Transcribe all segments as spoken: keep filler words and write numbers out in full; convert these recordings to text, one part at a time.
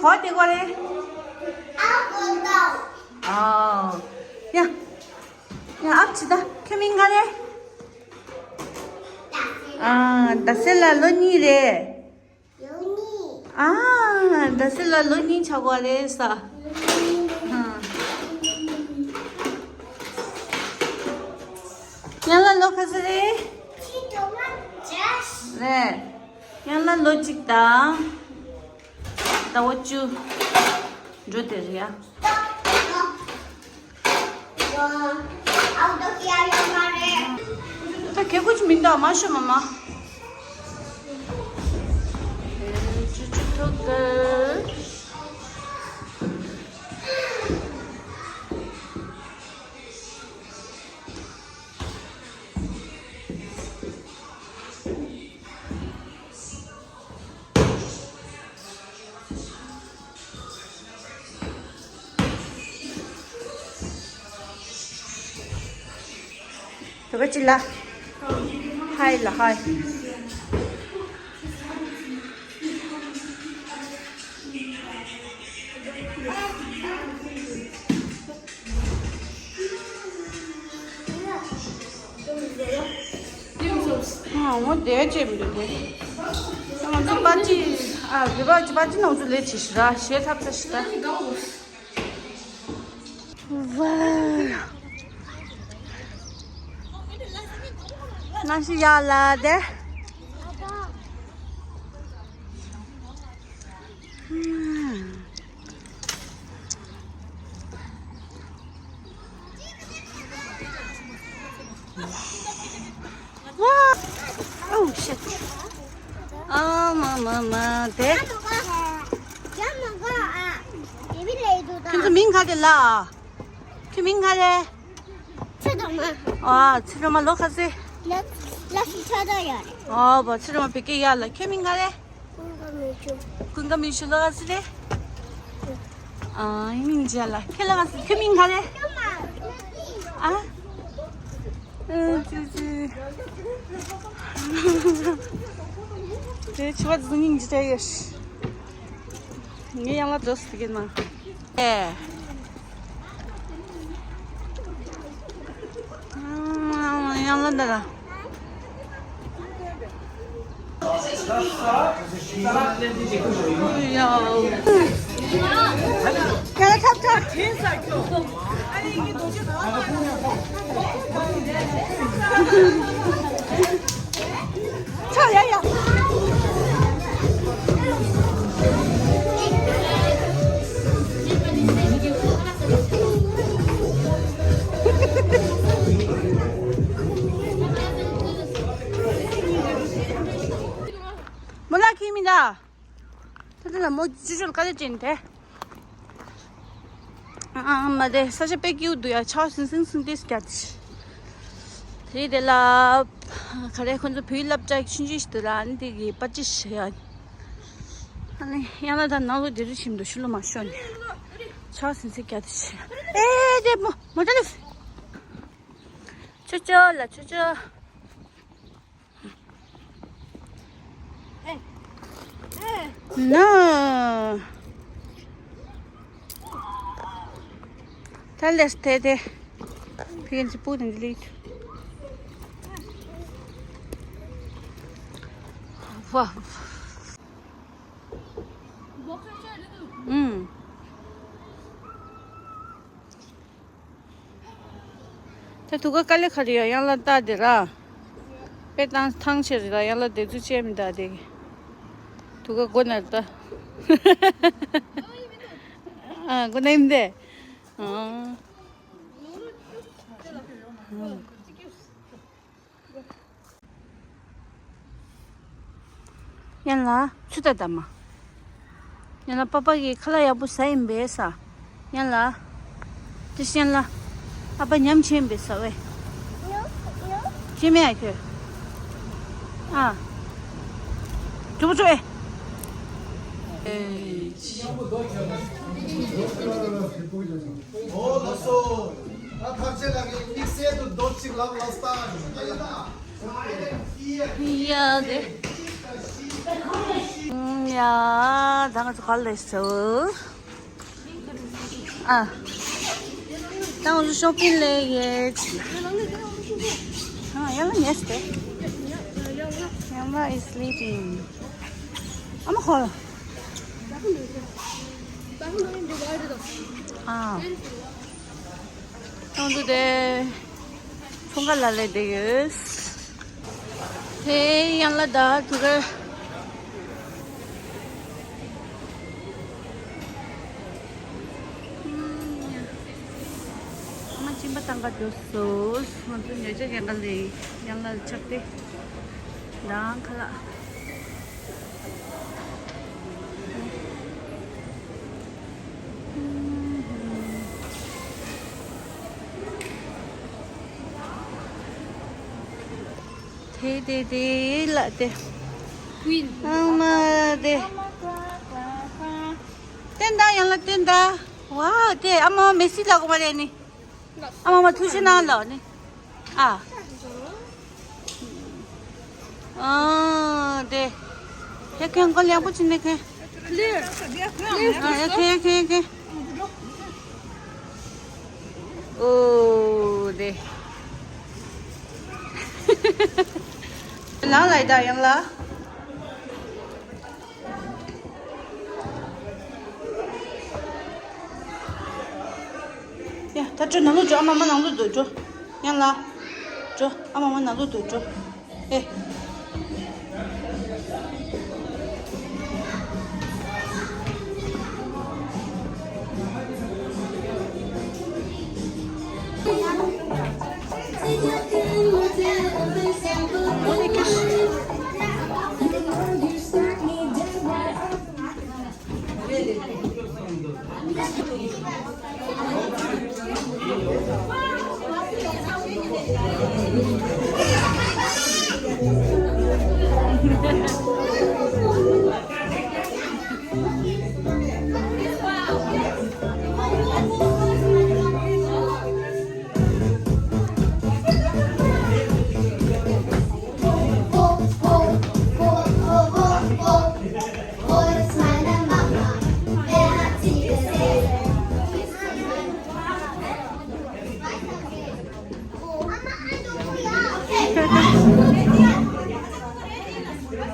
ག་པར་བསྡད་ཀྱི་ཡོད་རེད། ཨ། ཡ། ཡ་ཨ་ཅི་ད་ཁྱོད་མིང་ག་རེ། ཨ། ཟླ་གསལ་ལགས་ལོ་གཉིས་རེད། ཨ། ཟླ་གསལ་ལགས་ལོ་གཉིས་ཆགས་པ་རེད་ས། ཨ། ཡང་ལ་ལོ་ག་ཚོད་རེད། རེད། ཡང་ལ་ལོ་གཅིག་དང་ཟླ་བ་བཅུ་འགྲོ་དེ་རེད་ཡ། ད་གད་ཀོ་ཅི་མིན་ད་མ་ཤོ་མ་མ། ཅུ་ཅུ་ཐོག་གི། དེ་ག་ཅི་ལ། ཧའི་ལ་ཧའི། ཨ། འོ་དེ་བྱས་མི་འདུག་དེ། ང་ཚོ་པར་ཅི། ཨ། རི་བ་ཅི་པར་ཅི་ནང་ཚོ་ལས་བྱེད་ཤི་ར་ཞེ་ཐབས་ས་ཤི་ད། ཝའོ། ནང་ཞིག་ཡག་ལ་དེ། ཝ། Oh shit. ཨ་མ་མ་མ་དེ། ཁྱོད་ཚོ་མིང་ག་རེ་ལ། ཁྱོད་མིང་ག་རེ། ཚེ་སྒྲོལ་མ། ཨ། ཚེ་སྒྲོལ་མ་ལོ་ག་ཚོད། ལ་ལ་ཤི་ཆ་ད་ཡ་རེད། ཨ་བ། ཚེ་སྒྲོལ་མ་བེ་ཀེ་ཡ་ལ། ཁྱོད་མིང་ག་རེ། ཀུན་དགའ་མི་ཆོས། ཀུན་དགའ་མི་ཆོས་ལོ་ག་ཚོད་རེད། ཨ། ཡིན་མིན་མཇལ་ལ་ཁྱེད་ལ་ང་ཁྱེད་མིང་ག་རེ། ཨ། ཨ་ཙི་ཙི། དེ་ཆུ་བ་ཟི་ཉིང་ཇི་ཏྲ་ཡོད། ངས་ཡང་ལ་འགྲོ་སྲིད་གི་ན། ཨེ། ཡང་ལ་འདི་ལ། ཆ་ཡ་ཡ། མོ་ལ་ཁྱི་མི་འདའ། ད་ལྟ་ལ་མོ་ཅུ་ཅུ་ལ་དཀའ་ལས་ཅན་དེ། ཨ་མ་དེ་ས་ཆ་དཔེ་སྐྱིད་པོ་འདུག་ཡ། ཆར་པ་ཟིང་ཟིང་ཟིང་ཏེ་རྒྱག་དེ། དེ་དེ་ལ་ག་རེ་ཁོ་ཚོ་བོད་ཡིག་སློབ་གྲྭ་ཆུང་ཆུང་ཞིག་འདུག་ལ། ཨ་ནི་དེ་གི་པར་ཅི་ཞིག་ཡ། ཨ་ནི་ཡང་ན་ད་ནང་ལོགས་དེ་རུ་ཕྱིན་འདུག་ཤུ་ལོ་མ་ཤོར་ནས། ཆར་པ་ཟིང་ཟིང་རྒྱག་དེ་ཞིག་ཨེ་དེ་མོ་མོ་ཊ་ལེ། ཅོ་ཅོ་ལ་ཅོ་ཅོ། ནོ། ད་ལས་དེ་དེ། ཕིན་ཅི་པུ་དང་ལི། ཝ། ཨུམ། ད་དུ་ག་དཀའ་ལས་ཁག་རེད་ཡ། ཡང་ལ་ལྟ་དེ་ར། དཔེ་བཏང་ཐང་ཆེ་རེད་ལ། ཡང་ལ་དེ་ཚོ་བྱས་མི་ད་དེ། དུ་ག་མགོ་ན་ལྟ། ཨ་མགོ་ན་ཡིན་དེ། ཨ། ཡང་ལ་ཆུ་ད་ད་མ། ཡང་ལ་པ་པ་གི་ཁ་ལག་ཡག་པོ་ཟ་ཡིན་པས་ས། ཡང་ལ། དེ་བཞིན་ལ། ཨ་ཕ་ཉམས་ཆེན་པས་ས་བས། ཅི་མེད་ཨ་ཁྱོད། ཨ། ཅུ་པོ་ཅུ་ཨེ། ཨོ་ལགས་སོ། ད་ཐག་ཆད་ལ་ངས་དམིགས་བསལ་དུ་རྡོ་གཅིག་ལབ་ལ་སྟ། ཡ་དེ། ཨུམ། ཡ། ད་ང་ཚོ་ག་ལ་སླེབས་སོང་། ཨ། ད་ང་ཚོ་ཤོ་པིང་ལས་ཡེ། ཨ། ཡང་ལ་ཉལ་སྟེ། ཡང་ལ་is sleeping. ཨ་མ་ཧོ། ཨ། ཁོང་ཚོ་དེ་ཚོང་ཁང་ལ་སླེབས་བསྡད་ཡོད། དེ་ཡང་ལ་ད་དུ་ག་ཨ་མ་གཅིན་པ་བཏང་ག་འགྲོ་སོང་། ང་ཚོ་ཉལ་ཆས་ཡང་ག་ལས་ཡང་ལ་ཆགས་ཏེ་ད་ཁ་ལག་དེ་དེ་དེ་ལ་དེ། ཨ་མ་དེ། བསྟན་དང་ཡང་ལ་བསྟན་དང་། ཝའོ་དེ་ཨ་མ་མེ་སི་ལ་གོ་མ་རེད་ནི། ཨ་མ་མ་ཐུགས་རྗེ་གནང་ལགས་ནི། ཨ། ཨ། དེ། ཧེ་ཁེན་ཁོ་ལེགས་པོ་ཅི་ནས་ཁེན། ཨ། ཧེ་ཁེན་ཧེ་ཁེན་ཧེ་ཁེན། ཨོ་དེ། ལང་ལ་ཡི་ད་ཡང་ལ། ཡ། ད་འགྲོ་ནང་ལོགས་འགྲོ། ཨ་མ་མ་ནང་ལོགས་འགྲོ། འགྲོ། ཡང་ལ། འགྲོ། ཨ་མ་མ་ནང་ལོགས་འགྲོ། འགྲོ། ཨེ།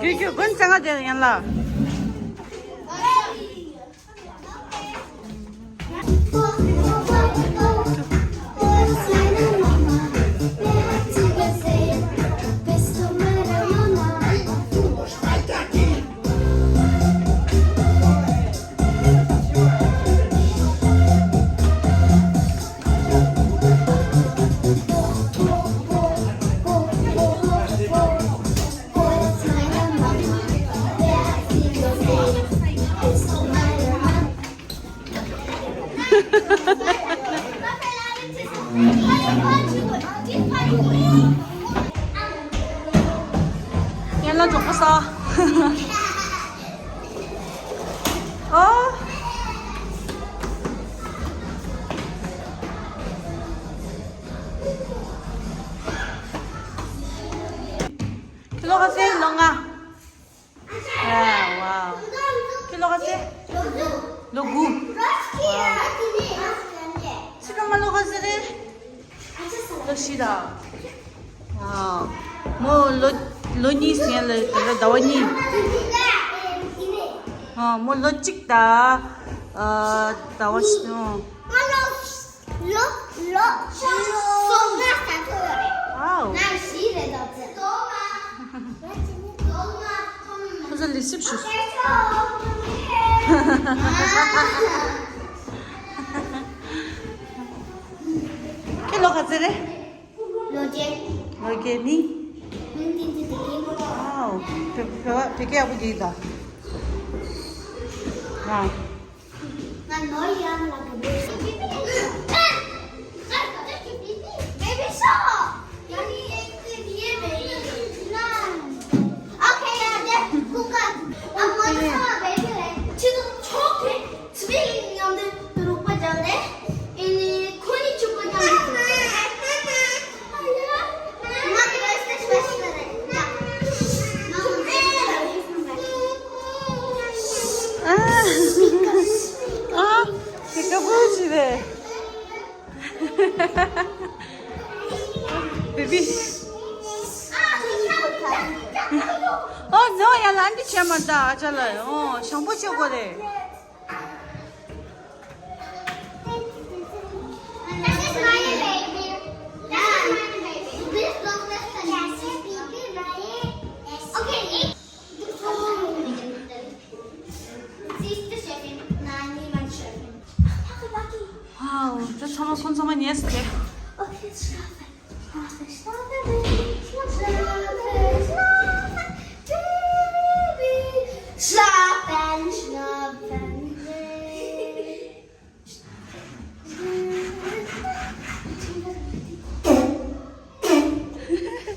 རྒྱུ་རྒྱུ་དགོན་ཚང་ང་དེ་ཡན་ལ། ཡན་ལ་འཇོག་པ་ས། ཨོ། ཁྱི་ལོ་ག་ཚད་ལོ་ལྔ། ཨ། ཝའོ། ཁྱོད་ལོ་ག་ཚད། ལོ་དགུ། ཝའོ། ཚེ་སྒྲོལ་མ་ལོ་ག་ཚད་རེད། ལོ་བཞི་དང་། ཝའོ། མོ་ལོ་ལོ་གཉིས་ཟིན་ལ་ད་ལོ་ཟླ་བ་གཉིས། ཨ། མོ་ལོ་གཅིག་དང་། ཨ། ཟླ་བ་བཞི། ལོ་ལོ་སོ་ལྔ་ས་ཐོ་ཡོད་རེད། ཝའོ། ང་བཞི་རེད་ད་ཚེ། ཁོ་ཚོ་ལི་སིབ་ཞུ། ཁྱེད་ལོ་ག་ཚོད་རེད། ལོ་བརྒྱད། ལོ་བརྒྱད་ནི། ཝའོ། བོད་བོད་བོད་སྐད་ཡག་པོ་བགྱིས་ད། ཨ། ང་ནོར་ཡང་ལ་ག་བེ་བེ་ཤོ། ཡང་ནི་ཨེ་ཀི་ནི་ཨེ་བེ་བེ་ན། ཨོ་ཁེ་ཡ་དེ་ཀུ་ཀ། ཨ་མོ་དེ་ས་བེ་བེ་རེད། ཆི་དུ་ཆོག་གེ་ཚི་བེ་ཡིན་ཡང་དེ་རུག་པ་ཅང་རེད། ཨེ་ནི་ཁོ་ནི་ཆུ་པ་ཅང་རེད། ང་གི་རེས་ཏེ་ཤ་ཤ་རེད། ཡ། ང་གི་རེས་ཏེ་ཤ་ཤ་རེད། Baby. Oh no, ཡ་ལ་འདི་བྱས་མ་ད་ཨ་ཅག་ལ། ཨོ་ཞང་པོ་བྱེད་དགོས་རེད། This is my baby. This is my baby. This is my baby. Okay. Wow, ད་ཚང་མ་ཁོང་ཚང་མ་ཉལ་ཟེར་ཏེ། Schlafen, schlafen, schlafen, baby.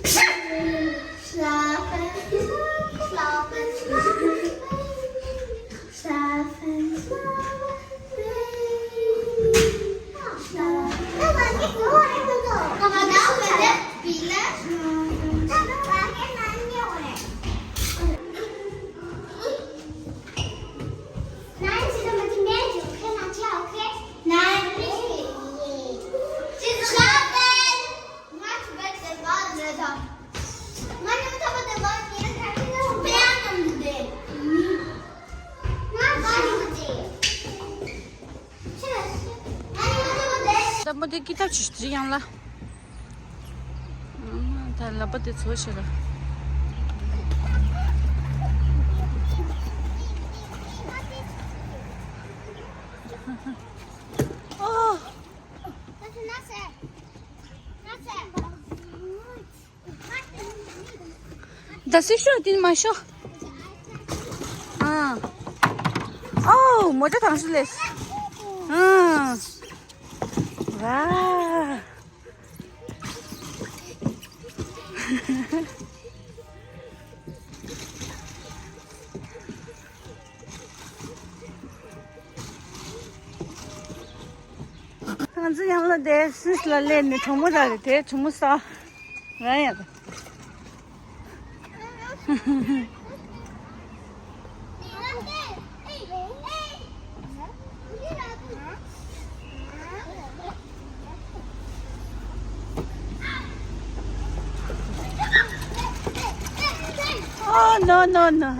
Schlafen, schlafen, baby. Schlafen, schlafen, schlafen, baby. ད་མོ་དེ་ཀི་ཐབ་ཆུ་དེ་ཡང་ལ། ད་ལབ་པ་དེ་ཚོ་ཞེ་ལ། ཨོ། ད་སི་ཤོ་དེ་མ་ཤོ། ཨ། ཨོ་མོ་ཏྲ་ཐང་སུ་ལེ། ཨ། ཝ། ང་ཚོ་ཡང་ལ་དེ་སུས་ལ་ལས་ནས་གྲོགས་མོ་ར་རེད་དེ་གྲོགས་མོ་ས་ར་ཡ། Oh, no, no, no.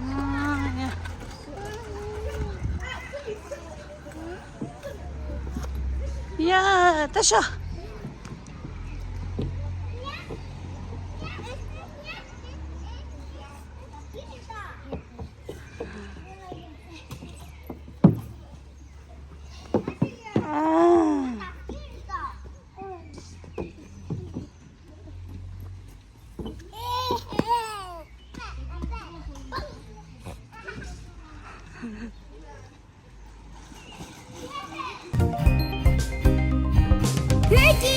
ཨ། ཡ། ཡ། ད་ཤོག་ཨ། བོད་ཀྱི་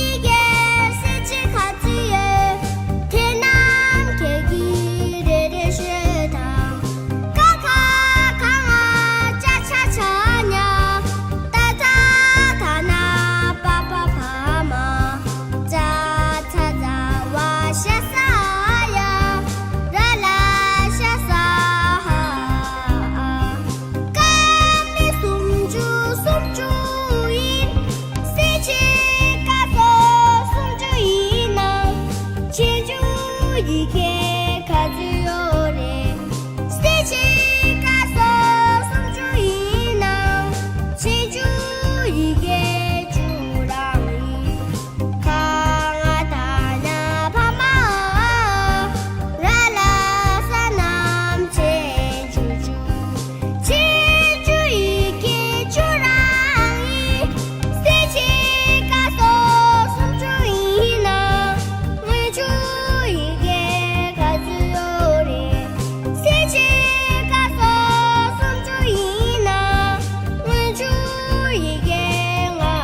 ཡི་གེ་གསལ་བྱེད་ག་ཚོད་ཡོད། དེ་རྣམས་ཁྱེད་ཀྱིས་རེ་རེ་ཤོད་དང་། ཀ་ཁ་ག་ང་ཅ་ཆ་ཇ་ཉ། ཏ་ཏ་ད་ན་པ་པ་བ་མ། ཙ་ཚ་ཛ་ཝ་ཤ་ས་ཡ། ར་ལ་ཤ་ས་ཧ། ཀ་མི་སུམ་ཅུ་སུམ་ཅུ་ཡིན། གསལ་བྱེད་ཀ་སོགས་སུམ་ཅུ་ཡིན་ན། ཆེ་ཆུང་ཡི་གེ་ག་ཚོད་ཡོད་རེད། གསལ་བྱེད་ཀ་སོགས་སུམ་ཅུ་ཡིན་ན། ཆེ་ཆུང་ཡི་གེ་བཅུ་རང་ཡིན། ག་ང་ད་ན་བ་མ། ར་ལ་ས་རྣམས་ཆེ་ཆུང་བཅུ། ཆེ་ཆུང་ཡི་གེ་བཅུ་རང་ཡིན། གསལ་བྱེད་ཀ་སོགས་སུམ་ཅུ་ཡིན་ན། དངུལ་ཆུ་ཡི་གེ་ག་ཚོད་ཡོད་རེད། གསལ་བྱེད་ཀ་སོགས་སུམ་ཅུ་ཡིན་ན། དངུལ་ཆུ་ཡི་གེ་ལྔ་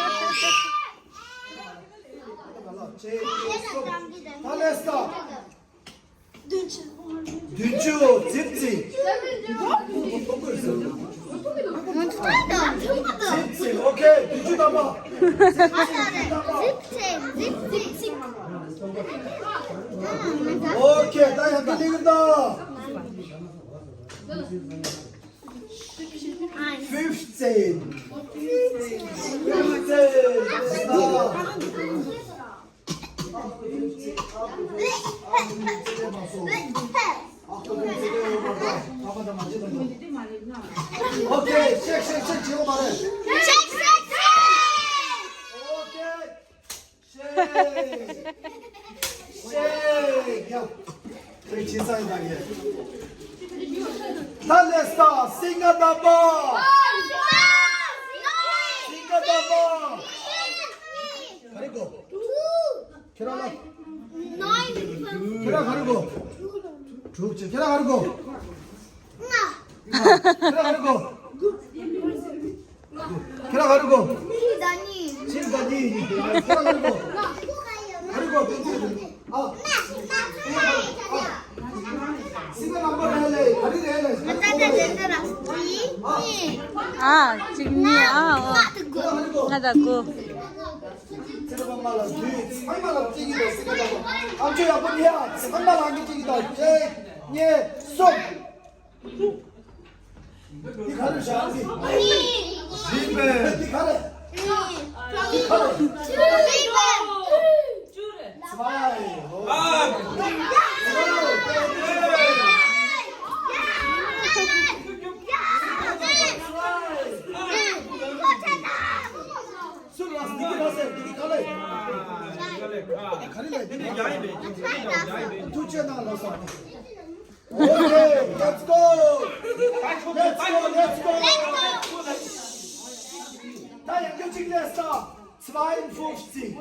ད་ལས་ད། བདུན་ཅུ་རྩིབ་རྩིབ། རྩིབ་རྩིབ། ཨོ་ཁེ། བདུན་ཅུ་ཐམ་པ། ཨོ་ཁེ། ད་ཡང་ཀི་ལིག་ད། Fifteen. Fifteen. Okay, shake, shake, shake, shake. Okay. Shake! Shake! ཡ། དེ་ཅི་ས་ཡིན་ད་ཡ། ད་ལས་ད། སིང་ག་ད་པ། སིང་ག་ད་པ། ག་རེ་གོ། ཁྱེད་རང་ལ། ཁྱེད་རང་ག་རེ་གོ། དྲུག་ཅེ། ཁྱེད་རང་ག་རེ་གོ། ཁྱེད་རང་ག་རེ་གོ། ཁྱེད་རང་ག་རེ་གོ། གཅིག་དང་གཉིས། གཅིག་དང་གཉིས། ཁྱེད་རང་ག་རེ་གོ། ག་རེ་གོ། དེ་ཚོ། ཨ། སིང་ག་ནམ་བར་རེད་ལེ། ག་རེ་རེད་ལེ། ཨ། གཅིག་གཉིས། ཨ། ཨོ། ལྔ་དང་དགུ། ཚེ་རིང་པ་མ་ལ་དུས་ཚང་མ་ལ་གཅིག་གིས་དང་སིང་ག་ནམ་བར། ཨམ་ཆོས་ཡག་པོ་ཉོས་ཨ། ཚང་མ་ལ་གཅིག་གིས་དང་། གཅིག་གཉིས་གསུམ། འདི་ག་རེ་བཞག་འདི། རིག་པས། འདི་ག་རེ། འདི་ག་རེ། ཚ་བའི། ཨ། སུ་ལ་འདི་ག་རེ། འདི་ག་རེ། འདི་ག་རེ་ལ། འདི་ག་རེ་ལ། ཐུགས་རྗེ་གནང་ལགས་སོ། Okay, let's go. Let's go, let's go. ད་ཡང་སྐད་ཅིག་ལས་ས། Zweiundfünfzig.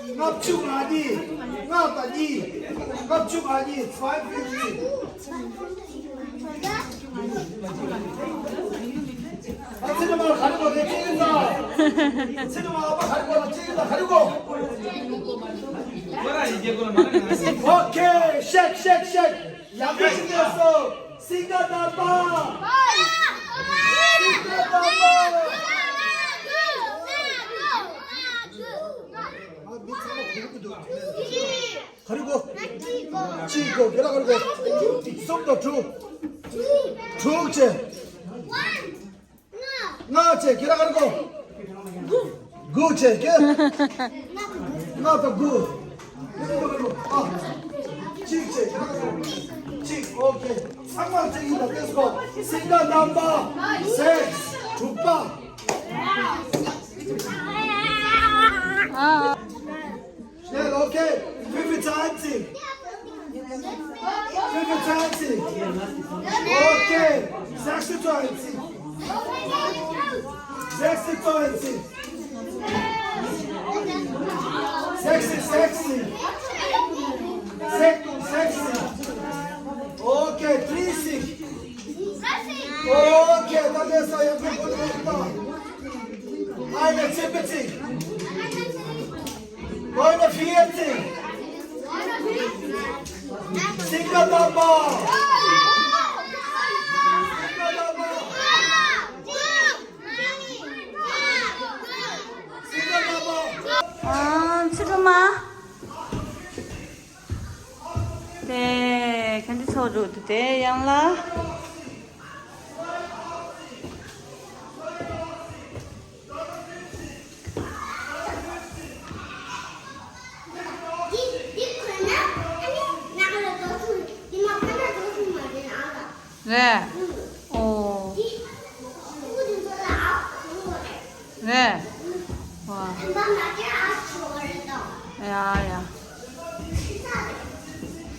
ལྔ་བཅུ་ང་གཉིས། ལྔ་དང་གཉིས། ལྔ་བཅུ་ང་གཉིས། Zweiundfünfzig. ད་ཚེ་རིང་མ་ག་རེ་གོ་རེ་ཅི་ཡིན་ན། ཚེ་རིང་མ་ཨ་ཕ་ག་རེ་གོ་རེ་ཅི་ཡིན་ན། ག་རེ་གོ། Okay, shake, shake, shake. ཡང་ཅིག་ལས་སོ། སིང་ག་ནམ་བར། སིང་ག་ནམ་བར། ཨ། མི་ཚང་མ་གོ་གི་འདུག་ག་རེ་གོ། གཅིག་གོ། ཁྱེད་རང་ག་རེ་གོ། གསུམ་དང་དྲུག་དྲུག་བྱས། ལྔ་བྱས། ཁྱེད་རང་ག་རེ་གོ། དགུ་བྱས། ཁྱེད། ལྔ་དང་དགུ། ཨ། གཅིག་བྱས། ཁྱེད་རང་ག་རེ་གོ། གཅིག་ཨོ་ཁེ། ཚང་མ་གཅིག་ཡིན་ད། Let's go. སིང་ག་ནམ་བར། སེགས། དྲུག་པ། ཨ། Schnell, okay. Fünfundzwanzig. Fünfundzwanzig. Okay. Sechsundzwanzig. Sechsundzwanzig. Sechsundsechzig. Sechsundsechzig. Okay, dreißig. Okay, dann ist er ja gut. Einundsiebzig. Neunundvierzig. Sing the number. Sing the number. Sing the number. ཨ། ཚེ་རིང་མ། དེ་ག་འདི་ཚོགས་འདུག་དེ་ཡང་ལ། རེད། ཨོ། རེད། ཝ། ཡ་ཡ།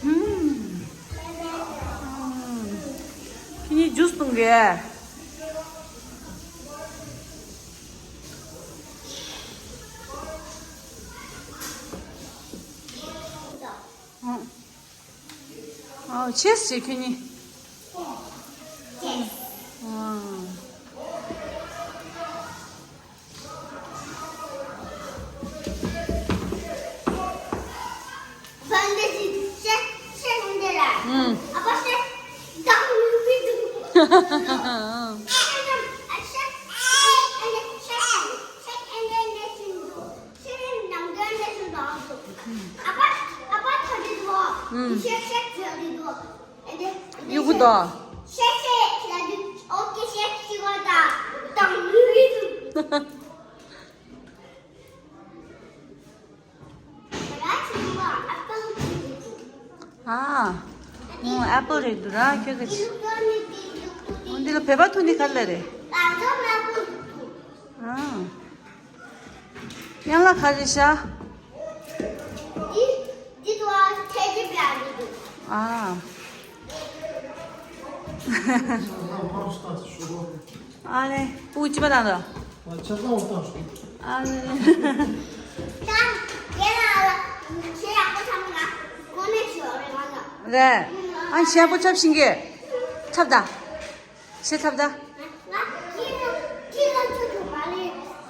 ཧུམ། ཁྱེད་གཉིས་ཇུས་འཐུང་གི། ཨོ། ཨོ། ཆེས་བྱེད་ཁྱོད་གཉིས། ཨོ། ཨུམ། ཨུམ། གཡུག་གུ་དོ། ཨ། ཨོ། ཨེ་པལ་རེད་འདུག་ར་ཁྱོད་ཀྱི། ཨོ། འདི་ལ་བོད་པ་ཐོན་ནི་ག་ལ་རེད། ཨ། ཡང་ལ་ག་རེ་ཤ། འདི་འདི་དུ་ཨ་ཐེ་ཇི་བྱ་འདི་འདུག་ཨ། ཨ་ནི་སྤུ་གུ་གཅིག་པ་དང་དོ། ཨ་ནི། ད་ཡེ་ལ་ལ་ཤེས་ཡག་པོ་ཆགས་མ་གོ་ནས་ཤོར་རེད་ང་ལ། རེད། ཨ་ཤེས་ཡག་པོ་ཆགས་ཤིང་གི། ཆགས་ད། ཤེས་ཐབས་ད།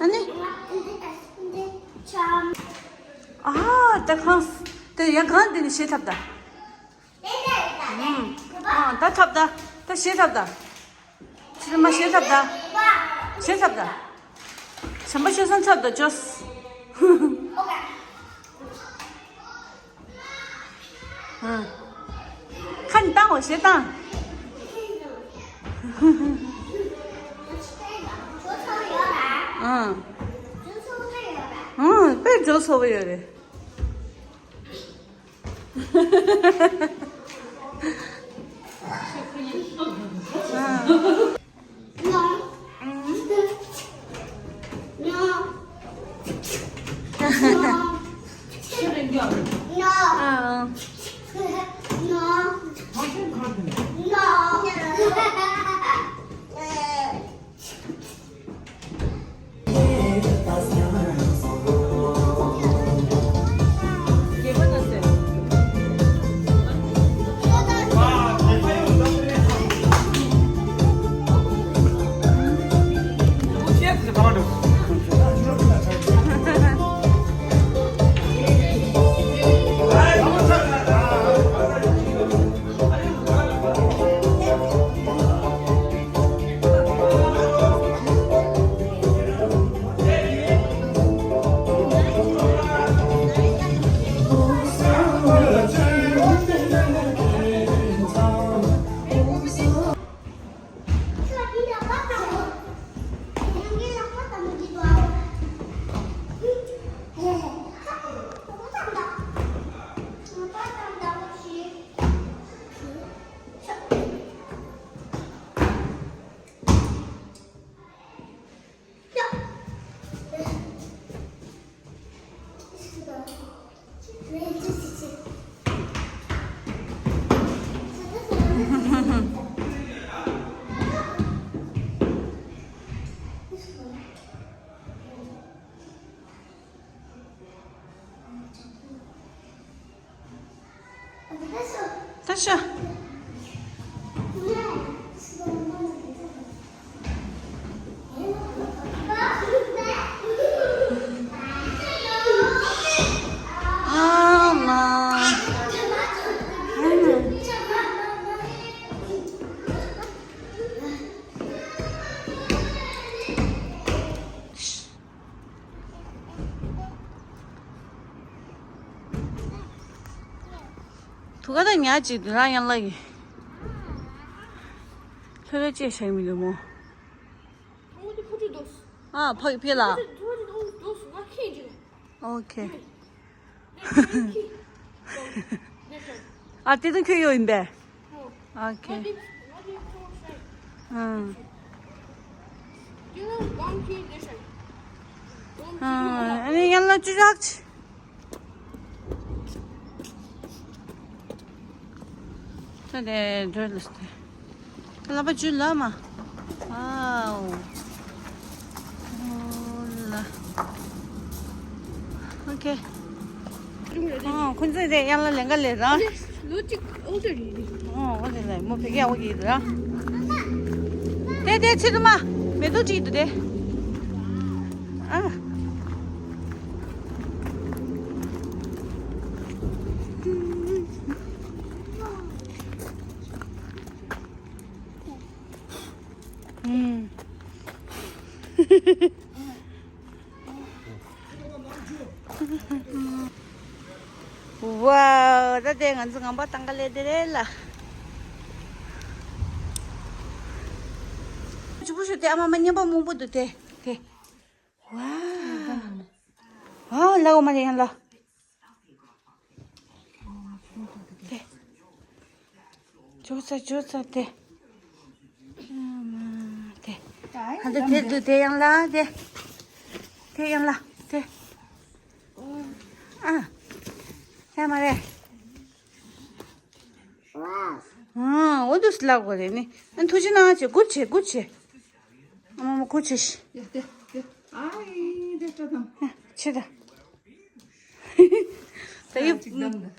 ཨ་ནི། ཨ་ད་གང་། དེ་ཡང་གང་དེ་ནི་ཤེས་ཐབས་ད། ཨ་ད་ཐབས་ད། ད་ཤེས་ཐབས་ད། ཕྱི་མ་ཤེས་ཐབས་ད། ཤེས་ཐབས་ད། བྱམས་པ་ཤོད་སང་ཐབས་ད་ཅོས། ཨ། ཁ་ནི་བཏང་བ་ཞེ་བཏང་། ཨ། ཨ། དཔེ་འཇོག་ཚོགས་པ་ཡོད་རེད། ཨ། ད་ཤ། ཨ་མ། དུ་ག་ད་ཉག་ཅིག་དུ་རང་ཡང་ལ་ཡི། ལྷོད་ལྷོད་ཅེས་བྱ་མི་འདུག་མོ། ཨ་ཕ་ཕི་ལ། ཨོ་ཁེ། ཨ་དེ་དུ་ཁྱོད་ཡོད་ཡིན་པས། ཨོ་ཁེ། ཨ། ཨ་ནི་ཡང་ལ་ཅི་རག་ཅི། ད་དེ་འགྲོ་ལ་སྟེ། ལ་པ་ཅུ་ལ་མ། ཨའོ། ཨོ་ལ། ཨོ་ཁེ། ཨོ་ཁོང་ཚོས་དེ་ཡང་ལ་ལེན་ག་ལེ་ར། ལོ་གཅིག་ཨོ་ཏོ་རེད། ཨོ་ཨོ་དེ་ལ་མོ་ཕ་གི་ཨོ་གི་ར། དེ་དེ་ཚེ་རིང་མ། མེ་ཏོག་ཅིག་འདུག་དེ། ཨ། ཨུམ། ཝའོ། ད་དེ་ང་ཚོ་ངང་པ་བཏང་ག་ལེ་དེ་རེད་ལ། ཅི་པུ་ཤུ་དེ་ཨ་མ་མ་མཉམ་པ་མང་པོ་འདུག་དེ་དེ། ཝའོ། ཨ་ལའོ་མ་རེ་ཡང་ལ། དེ། ཅོ་ཚ་ཅོ་ཚ་དེ། ཨ་མ་དེ། ཨ་དེ་དེ་འདུག་དེ་ཡང་ལ་དེ། དེ་ཡང་ལ་དེ། ཨ། ཡ་མ་རེད། ཨ། འོ་འདུག་སེ་ལབ་དགོས་རེད་ནི། ཨ་ཐུགས་རྗེ་གནང་བྱེད་སྒུར་བྱེད་སྒུར་བྱེད། ཨ་མ་མ་སྒུར་བྱེད་ཤི། ཡ་དེ་དེ། ཨ་ཡི་དེ་ལྟ་དང་། ཡ་ཕྱི་ད། ད་ཡུ། ཅིག་དང་།